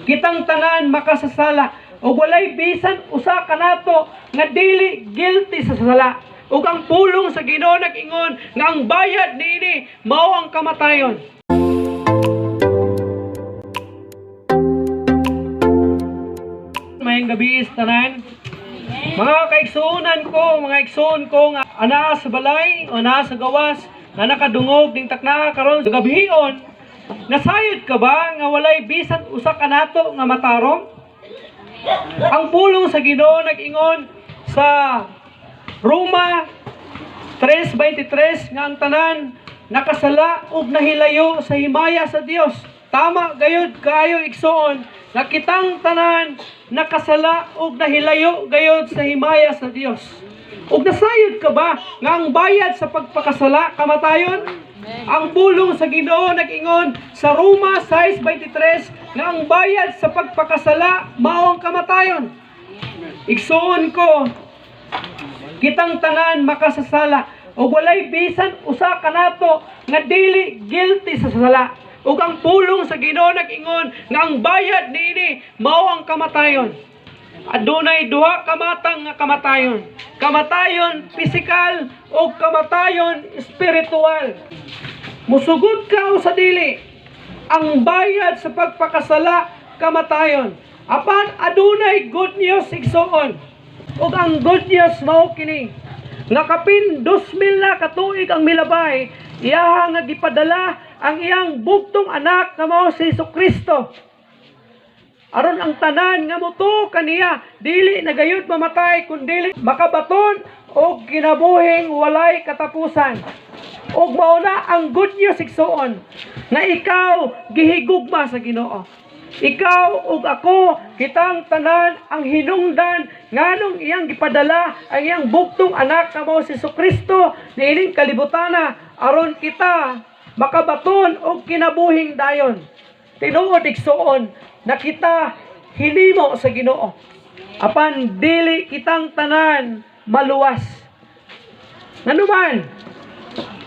Kitang tanan makasasala ug walay bisan usa kanato nga dili guilty sa sala. Ug ang pulong sa Ginoo nag-ingon nga ang bayad niini mao ang kamatayon. Maayong gabi sa tanan. Mga kaigsuonan ko, mga igsuon ko nga anaa sa balay o anaa sa gawas nga nakadungog ning takna karon sa gabion, nasayod ka ba nga walay bisan usa kanato nga matarong? Ang pulong sa Ginoo nag-ingon sa Roma 3:23 nga ang tanan nakasala ug nahilayo sa himaya sa Dios. Tama gayud kaayo, igsoon, nga kitang tanan nakasala ug nahilayo gayud sa himaya sa Dios. Ug nasayod ka ba nga ang bayad sa pagpakasala kamatayon? Ang pulong sa Ginoo nag-ingon sa Roma 6:23 nga ang bayad sa pagpakasala mao ang kamatayon. Igsoon ko, kitang tanan makasasala ug walay bisan usa kanato nga dili guilty sa sala. Ug ang pulong sa Ginoo nag-ingon nga ang bayad niini mao ang kamatayon. Adunay duha ka matang nga kamatayon. Kamatayon pisikal o kamatayon espiritual. Musugot ka o sa dili, ang bayad sa pagpakasala kamatayon. Apan adunay good news, igsoon. Ug ang good news mao kini nga kapin 2,000 na katuig ang milabay, iyaha nga gipadala ang iyang bugtong anak nga mao si Kristo aron ang tanan nga motuo kaniya dili na gayud mamatay kun dili makabaton og kinabuhing walay katapusan. Ug mao na ang good news, igsoon, nga ikaw gihigugma sa Ginoo. Ikaw ug ako, kitang tanan ang hinungdan nganong iyang gipadala ang iyang bugtong anak nga mao si Kristo niining kalibutana aron kita makabaton og kinabuhing dayon. Tinuod, igsoon, na kita hinimo sa Ginoo. Apan dili kitang tanan maluwas. Nganuman,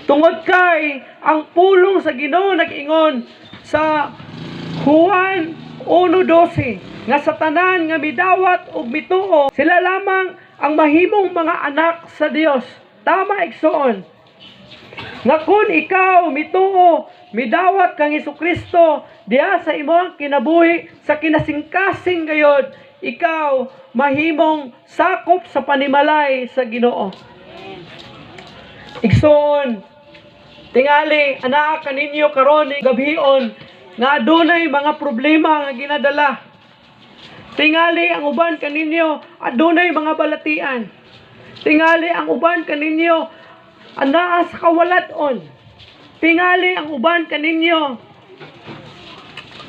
tungod kay ang pulong sa Ginoo nag-ingon sa Juan 1:12 nga sa tanan nga midawat ug mituo, sila lamang ang mahimong mga anak sa Dios. Tama, igsoon, nga kung ikaw mituo, midawat kang Kristo diha sa imong kinabuhi sa kinasingkasing gayod, ikaw mahimong sakop sa panimalay sa Ginoo. Igsoon, tingali anaa kaninyo karon gabhion nga adunay mga problema nga ginadala. Tingali ang uban kaninyo adunay mga balatian. Tingali ang uban kaninyo anaa sa kawalat-on. Tingali ang uban kaninyo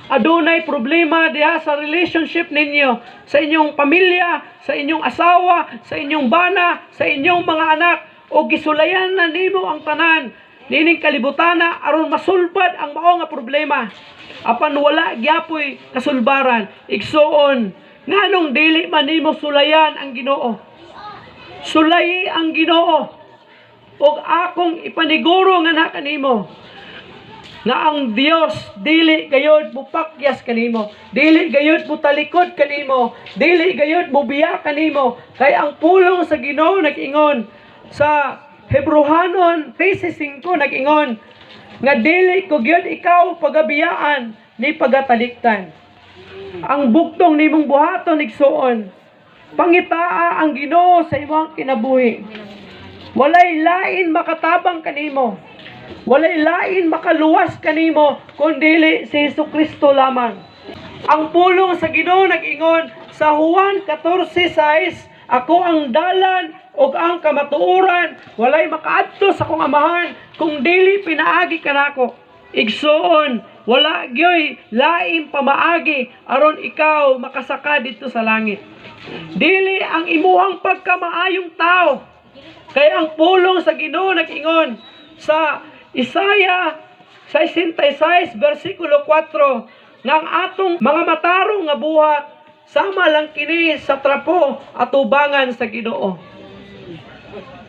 adunay problema diha sa relationship ninyo, sa inyong pamilya, sa inyong asawa, sa inyong bana, sa inyong mga anak, o gisulayan na nimo ang tanan nining kalibutana aron masulbad ang mao nga problema. Apan wala gyapoy kasulbaran. Igsoon, nganong dili man nimo sulayan ang Ginoo? Sulayi ang Ginoo ug akong ipaniguro nga na kanimo nga ang Dios dili gayod mupakyas kanimo, dili gayod mutalikod kanimo, dili gayod mubiya kanimo, kay ang pulong sa Ginoo nag-ingon sa Hebrohanon 13:5, nag-ingon nga dili ko gyud ikaw pagabiyaan ni pagataliktan. Ang bugtong nimong buhaton, igsoon, pangitaa ang Ginoo sa imong kinabuhi. Walay lain makatabang kanimo. Walay lain makaluwas kanimo kun dili si Hesus Kristo lamang. Ang pulong sa Ginoo nag-ingon sa Juan 14:6, "Ako ang dalan ug ang kamatuoran, walay makaadto sa akong Amahan kung dili pinaagi kanako." Igsoon, wala gyoy laing pamaagi aron ikaw makasaka didto sa langit. Dili ang imuhang pagkamaayong tao. Kay ang pulong sa Ginoo nag-ingon sa Isaiah 66 versikulo 4 nga ang atong mga matarong nga buhat sama lang kini sa trapo atubangan sa Ginoo.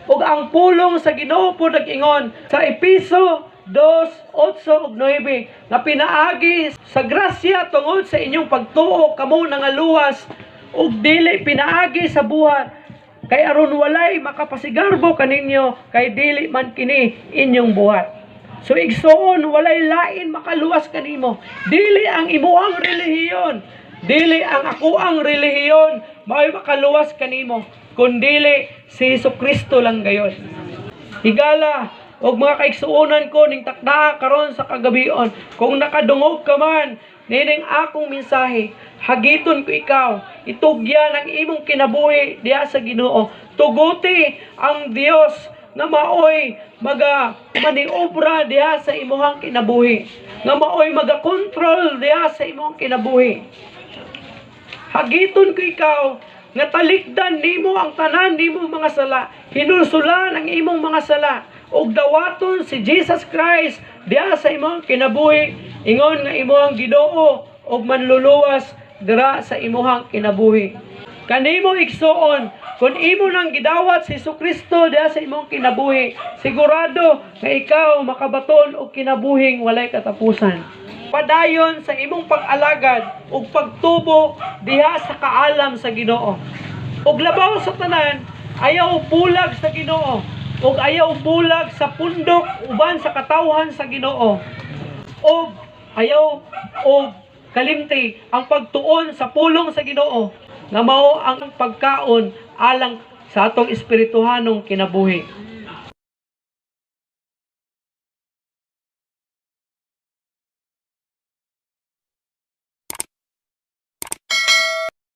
Ug ang pulong sa Ginoo po nag-ingon sa Epeso 2:8 ug 9 nga pinaagi sa grasya tungod sa inyong pagtuo kamo nangaluwas, ug dili pinaagi sa buhat, kay aron walay makapasigarbo kaninyo, kay dili man kini inyong buhat. So igsoon, walay lain makaluwas kanimo. Dili ang imuhang relihiyon, dili ang akoang relihiyon mao'y makaluwas kanimo, kundili si Hesus Kristo lang gayon. Higala og mga kaigsuonan ko ning takdaa karon sa kagabion, kung nakadungog ka man nining akong mensahe, hagiton ko ikaw, itugyan ang imong kinabuhi diha sa Ginoo. Tuguti ang Dios nga maoy maga maniobra diha sa imong kinabuhi, nga maoy maga-control diha sa imong kinabuhi. Hagiton ko ikaw nga talikdan nimo ang tanan nimo mga sala, hinulsulan ang imong mga sala, ug dawaton si Jesus Christ diha sa imong kinabuhi ingon nga imong Ginoo ug Manluluwas dira sa imong kinabuhi. Kanimo igsuon, kung imo nang gidawat si Kristo diha sa imong kinabuhi, sigurado nga ikaw makabaton og kinabuhing walay katapusan. Padayon sa imong pag-alagad ug pagtubo diha sa kaalam sa Ginoo. Ug labaw sa tanan, ayaw bulag sa Ginoo ug ayaw bulag sa pundok uban sa katawhan sa Ginoo. Ug ayaw og kalimti ang pagtuon sa pulong sa Ginoo nga mao ang pagkaon alang sa atong espirituhanong kinabuhi.